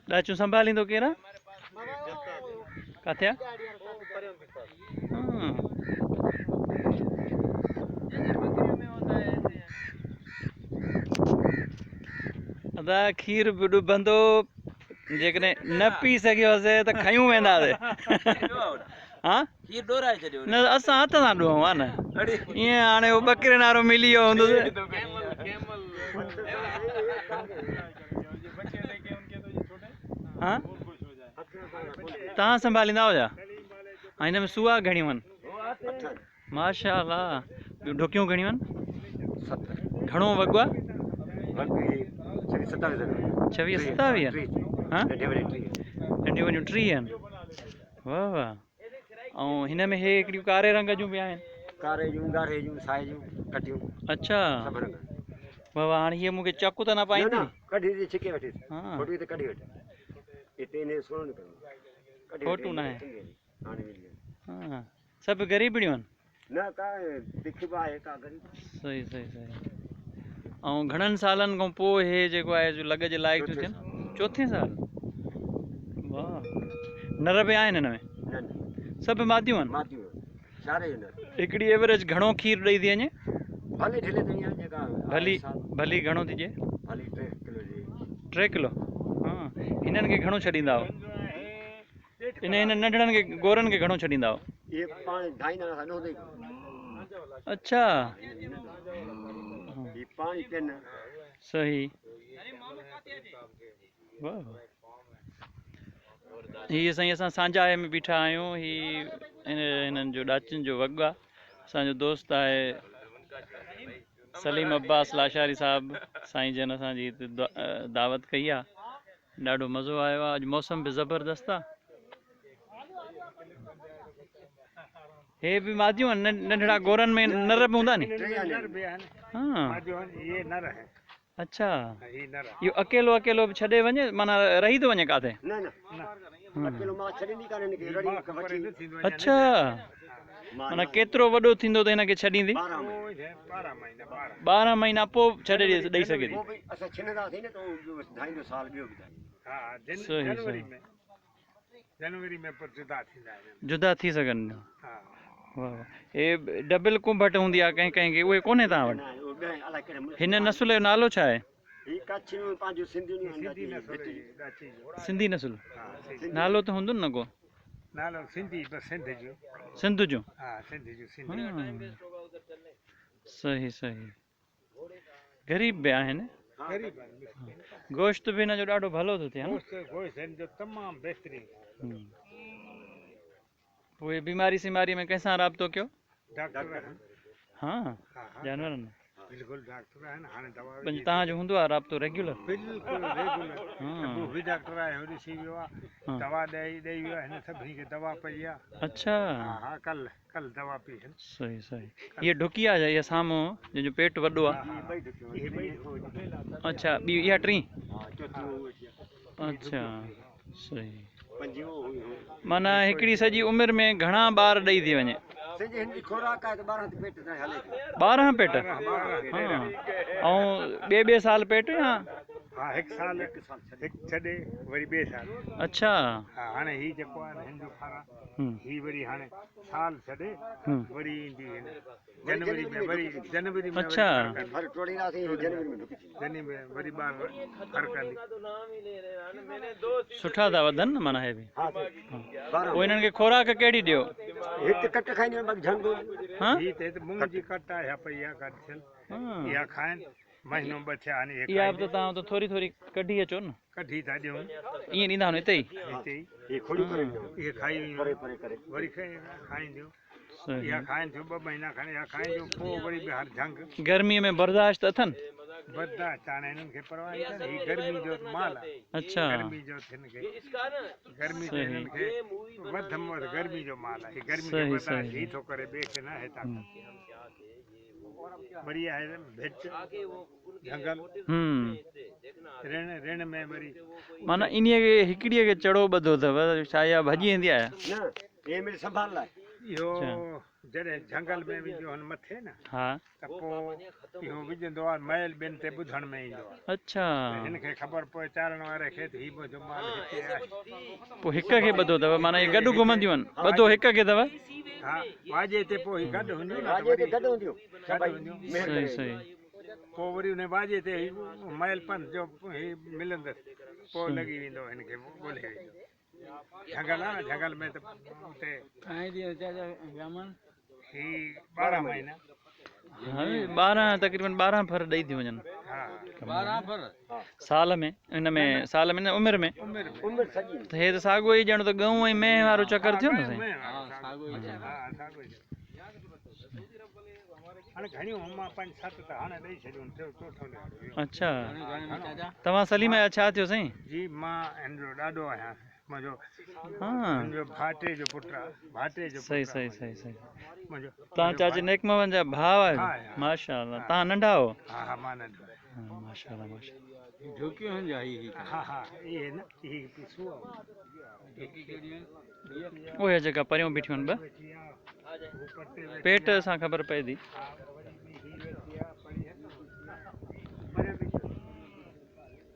ڏاچيون سنڀاليندو ڪير آ؟ ڪاٿي آ؟ ادا کير به ڏبندو جيڪڏهن نه پي سگهيوسي ته کيون وينداسي. ها کير ڏورائي ڇڏيو نه اسان هٿ سان ڏوهون ها نه ائين هاڻي هو ٻڪرين وارو ملي ويو هوندس. ها توهان سنڀاليندا آهيو ڇا؟ ۽ هن ۾ سوئا گهڻيون آهن؟ ماشاء الله ٻيون ڍوڪيون گهڻيون آهن؟ گهڻو وڳ آهي؟ ڇويهه ستاويهه ها ننڍيون وڏيون 30 آهن. واه واه ۽ هن ۾ هي هڪڙيون ڪاري رنگ جون به آهن. ڪاري جون، ڳاڙهي جون، سائي جون، ڪٽيون. اڇا. سڀ رنگ. واه واه هاڻي هيء مون کي چڪ ته نه پائيندي. نه نه ڪڍي ڏي ڇڪي وٺيس. ها. فوٽو ته ڪڍي وٺ. هتي انهي سهڻو نڪرندو. ڪڍي فوٽو ناهي. هاڻي ملي ويو. ها سڀ غريبڙيون آهن. نه ڪا دک به آهي ڪا غريب. صحيح صحيح صحيح ۽ گهڻن سالن کان پوء هي جيڪو آهي جو لڳ جي لائق ٿيون ٿين. چوٿين سال واه نر به آهن هن ۾؟ نه نه سڀ ماديون آهن. ماديون آهن چارئي نر. هڪڙي ايوريج گهڻو کير ڏئي ٿي وڃي؟ ڀلي ڍلي تائين آهي جيڪا ڀلي ڀلي گهڻو ٿي ڏئي؟ ڀلي 3 ڪلو ڏئي. 3 ڪلو ها هنن کي گهڻو ڇڏيندا آهيو؟ ان هن ننڍڙن کي گورن کي گهڻو ڇڏيندا آهيو؟ اهي پاڻ ڌائيندا اسان ڏوندي ڪونه. اڇا. هي پاڻي پين. صحيح. واه واه. هي سائين اسان سانجاهي ۾ بيٺا آهيون. هي هنن جو ڏاچين جو وڳ آ. اسان جو دوست آهي سليم عباس لاشاري صاحب سائين جن اسان جي هتي دعوت ڪئي آ. ڏاڍو مزو آيو آ. اڄ موسم به زبردست آ. هي به ماديون آهن ننڍڙا گورن ۾ نر به هوندا ني؟ نر به آهن. ها. ماديون آهن اهي نر آهن. اڇا. هي نر آهن. اهو اڪيلو اڪيلو به ڇڏي وڃي معنيٰ رهي ٿو وڃي ڪاٿي؟ نه نه اڪيلو مان ڇڏيندي ڪانه هن کي رڙي وٺي. اڇا معنيٰ ڪيترو وڏو ٿيندو ته هن کي ڇڏيندي؟ 12 مهينا پوء ڇڏي ڏئي سگهي ٿي. پوء به اسان ڇننداسين نه ته اهو ڌائيندو سال ٻيو به ڌائيندو. ها صحيح جنوري صحيح. ۾ جنوري ۾ پر جدا ٿيندا آهن. جدا ٿي سگهن ٿا. ها. واه واه هي ڊبل ڪنڀٽ هوندي آهي ڪنهن ڪنهن کي اهي ڪونهي توهان وٽ؟ نه اهو ٻئي الائي ڪهڙي ملڪ هن نسل جو نالو ڇا آهي؟ هي ڪڇ جون پنهنجون سنڌين جون سنڌي نسل هي ڏاچي جو. سنڌي نسل ها سنڌي. نالو ته هوندو نه ڪو؟ نالو سنڌي بس سنڌ جو. سنڌ جو؟ ها سنڌ جو سنڌي. صحيح صحيح غريب به آهن. غريب آهن مسڪين. گوشت به هن جو ڏاڍو ڀلو ٿو ٿئي ها نه؟ گوشت گوشت هن جو تمام بهترين. پوء بيماري سيماري ۾ ڪنهن سان رابطو ڪيو؟ ڊاڪٽر آهن. ها ها ها جانورن. بلڪل ڊاڪٽر آهن هاڻي دوا پنهنجو توهان جو هوندو آهي رابطو ريگيولر؟ بلڪل ريگيولر. صبح به ڊاڪٽر آيو ڏسي ويو آهي دوا ڏئي ڏئي ويو آهي هن سڀني کي دوا پئي آهي. اڇا. ها ها ڪل ڪل دوا پئي هن. صحيح صحيح هيء ڍڪي آهي ڇا اها سامهون جنهن جو پيٽ وڏو آهي؟ اهي ٻئي ڍڪيون اهي ٻئي ڍڪيون. اڇا ٻي اها ٽين؟ ها چوٿين هو ويٺي آهي. اڇا صحيح. پنجين هو هئي هو. معنيٰ هڪڙي سڄي عمر ۾ گهڻا ٻار ڏئي ٿي وڃي؟ سڄي هن جي خوراڪ آهي ته 12 پيٽ تائين هلي ٿي. 12 پيٽ؟ ها ۽ ٻئي ٻئي سال پيٽ يا؟ ها هڪ سال هڪ ڇڏي وري ٻئي سال. اڇا. ها هاڻي هي جيڪو آهي نه هن جو کارا هي وري هاڻي سال ڇڏي وري ايندي هن جنوري ۾ وري جنوري ۾ اڇا. ڦر ٽوڙينداسين هي جنوري ۾ ڍڪجي. جنوري ۾ وري ٻار ڦر ڪندي. سٺا ٿا وڌن نه معنيٰ هي به. ها سائين. پوء هنن کي خوراڪ ڪهڙي ڏيو؟ هت ڪٽ کائينديون آهن باقي جهنگ. ها؟ هي ته هت مڱ جي ڪٽ آهي اها پئي آهي ڪٽ ٿيل اها کائن مهينو ٻه ٿيا آهن اهي اها به کائيندي. ته توهان ته ٿوري ٿوري ڪڍي اچو نه. ڪڍي ٿا ڏيون. ائين ڏيندا آهيو هتي ئي؟ هتي ئي. هي کوڙيون ڪري ڏيندا. اهي کائي ويون. پري پري ڪري. وري کائينديون. اها کائن ٿيون 2 مهينا کن اها کائينديون پوء وري ٻيهر جهنگ. گرميء ۾ برداشت اٿن؟ برداشت هاڻي هنن کي پرواهه ئي ڪانهي هي گرمي جو ته مال آهي. اڇا. گرمي جو هن کي گرمي ته هنن کي وڌ ۾ وڌ گرمي جو مال آهي. هي گرمي کي برداشت هي ٿو ڪري ٻئي کي ناهي طاقت. وري آهي ڀت جهنگل رڻ رڻ ۾ وري. معنيٰ انهيء کي هڪڙيء کي چڙو ٻڌو اٿو ڇا اها ڀڄي ويندي آهي؟ نه اهي مڙئي سنڀال لاء. اهو جڏهن جهنگل ۾ وينديون آهن مٿي نه ها ته پوء اهو وجهندو آهي مئل ٻين تي ٻڌڻ ۾ ايندو آهي. اڇا. ته هن کي خبر پوي چارڻ واري کي ته هي منهنجو مال هتي آهي. پوء هڪ کي ٻڌو اٿو معنيٰ اهي گڏ گهمنديون آهن ٻڌو هڪ کي اٿو. ها واڄي تي پوء هي گڏ هونديون نه ته واڄي تي وري گڏ هونديون گڏ سڀئي هونديون. مهر صحيح ڪري صحيح. پوء وري ان واڄي تي هي مئل پنڌ جو هي ملندس پوء لڳي ويندو هن کي ڳولهي ويندو. جهنگل آهي نه جهنگل ۾ ته اتي هي 12 مهينا. ها 12 تقريبن 12 ڦر ڏئي ٿيون وڃن. ها سال ۾ ان ۾ سال ۾ نه عمر ۾. عمر سڄي. ته هي ته ساڳو ئي ڄڻ ته ڳئون ۽ مينهن وارو چڪر ٿيو نه سائين. ها ساڳو ئي هاڻي گهڻيون هون مان 5 7 ته هاڻي ڏئي ڇڏيون چوٿون ڏهاڙو اهو. اڇا توهان سليم جا ڇا ٿيو سائين؟ جي مان هن جو ڏاڏو آهيان منهنجو ها هن جو ڀائٽي جو پٽ آهي ڀائٽي جو صحيح پٽ صحيح صحيح صحيح. منهنجو توهان چاچي نيڪ محمد جا ڀاء آهيو؟ ها، ها. ماشاءالله توهان ننڍا هو؟ ها ها مان ننڍو آهيان. ها ماشاءالله ماشاءالله. ها ها اهي نه اهي پيسو آهي. اهي جيڪا پريون بيٺيون آهن ٻه ويٺي آهي هو پرتي ويٺي پيٽ سان خبر پئي ٿي. آهي.